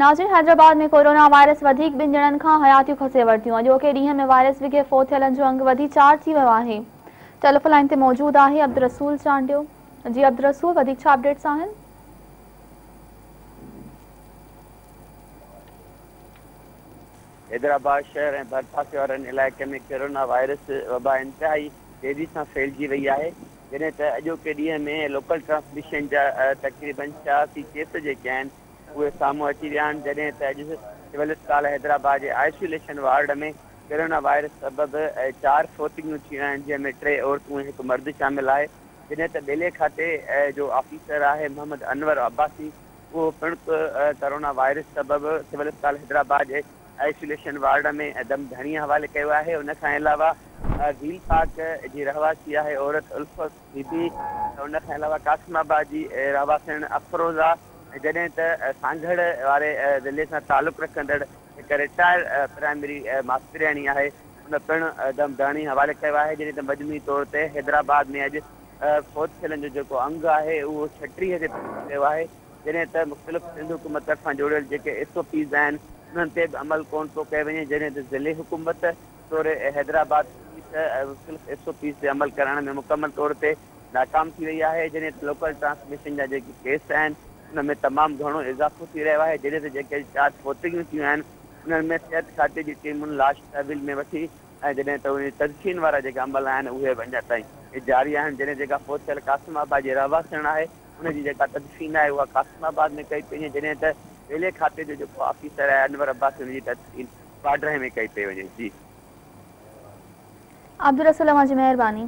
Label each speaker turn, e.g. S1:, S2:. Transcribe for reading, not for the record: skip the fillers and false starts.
S1: ناظرين Hyderabad ۾ corona virus وڌيڪ 2 ڄڻن کان حياتيون کسي ورتيون. اڄوڪي ڏينهن ۾ وائرس وگهي فوت ٿيلن جو انگ وڌي 4 ٿي ويو آهي. ٽيليفون لائين تي موجود آهي عبدالرسول چانڊيو. جي عبدالرسول، وڌيڪ ڇا اپڊيٽس آهن؟
S2: حيدرآباد شهر ۽ ڀرپاسي وارن علائقن ۾ ڪورونا وائرس وبا انتهائي تيزي سان ڦهلجي وئي آهي، جڏهن ته اڄوڪي ڏينهن ۾ لوڪل ٽرانسميشن جا تقريبن 86 ڪيس جيڪي آهن اهي سامهون اچي ويا آهن، جڏهن ته اڄ سول اسپتال حيدرآباد جي آئسوليشن وارڊ ۾ ڪورونا وائرس سبب 4 فوتگيون ٿيون آهن، جنهن ۾ 3 عورتون ۽ هڪ مرد شامل آهي، جڏهن ته ٻيلي کاتي جو آفيسر آهي محمد انور عباسي اهو پڻ ڪورونا وائرس سبب سول اسپتال حيدرآباد جي آئسوليشن وارڊ ۾ دم ڌڻيء حوالي ڪيو آهي. ان کان علاوه ويل پارڪ جي رهواسي آهي عورت الفت بي بي، ان کان علاوه قاسم آباد جي رهواسڻ افروزا، جڏهن ته سانگهڙ واري ضلعي سان تعلق رکندڙ هڪ رٽائر پرائمري ماسترياڻي آهي ان پڻ دم ڌڻي حوالي ڪيو آهي، جڏهن ته مجموعي طور تي حيدرآباد ۾ اڄ فوت ٿيلن جو جيڪو انگ آهي اهو 36 تي پهچي ويو آهي، جڏهن ته مختلف سنڌ حڪومت طرفان جوڙيل جيڪي ايس او پيز آهن انهن تي به عمل ڪونه پيو ڪيو وڃي، جڏهن ته ضلعي حڪومت توڙي حيدرآباد پوليس مختلف ايس او پيز تي عمل ڪرائڻ ۾ مڪمل طور تي ناڪام ٿي وئي آهي، جڏهن ته لوڪل ٽرانسميشن جا جيڪي ڪيس آهن ان ۾ تمام گهڻو اضافو ٿي رهيو آهي، جڏهن ته جيڪي 4 فوتگيون ٿيون آهن انهن ۾ صحت کاتي جي ٽيمن لاش تحويل ۾ وٺي ۽ جڏهن ته انهن جي تدفين وارا جيڪي عمل آهن اهي به اڃا تائين جاري آهن، جڏهن جيڪا فوت ٿيل قاسم آباد جي رهواسڻ آهي ان جي جيڪا تدفين آهي اها قاسم آباد ۾ ڪئي پئي وڃي، جڏهن ته ٻيلي کاتي جو جيڪو آفيسر آهي انور عباسي ان جي تدفين پاڊرهه ۾ ڪئي پئي وڃي. جي
S1: عبدالرسول، اوهان جي مهرباني.